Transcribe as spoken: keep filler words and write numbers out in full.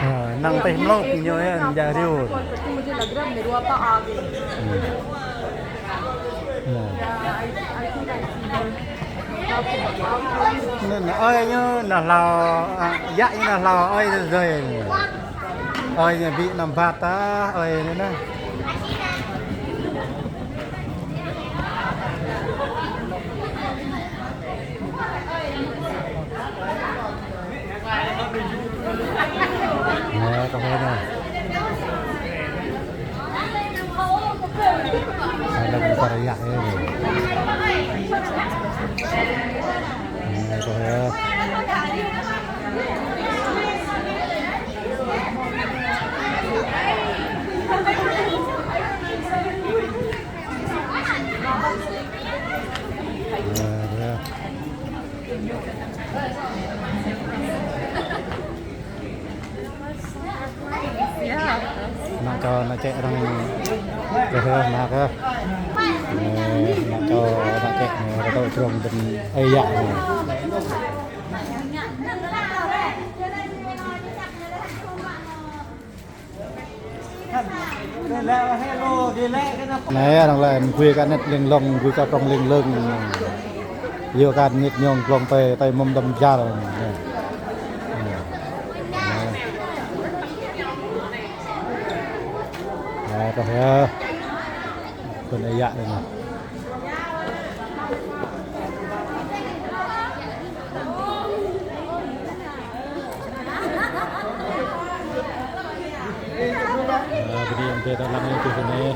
Ơ, năng teh mlŏk ñu yơh, ja riu. Ơ. Anŭn, ơi ñu nao hlâo, a, yă ñu nao hlâo, ơi rơi. Ơi ñu ƀu năm bat ta, ơi anŭn. Nè, kơ hơi nè. Hai lăm kar yă ơ. Nè, kơ hơi. Nè, nè. Ană čô ană čĕ arăng kơ hơ mă kơ. Ơ, ană čô ană čĕ anai, rơkâo jrong ƀing ơi yă anai. Anai, arăng laĭ gui kơ anet ling lŏng, gui kơ prŏng ling lơ̆ng. Yua kơ anet ñong glông tơi, tơi mơ̆m đăm jar. Anai. Anai. Anai, tơh yơh. Ƀing ơi yă anai. Ơ, bơni ƀing ta lăng yơh tui anai.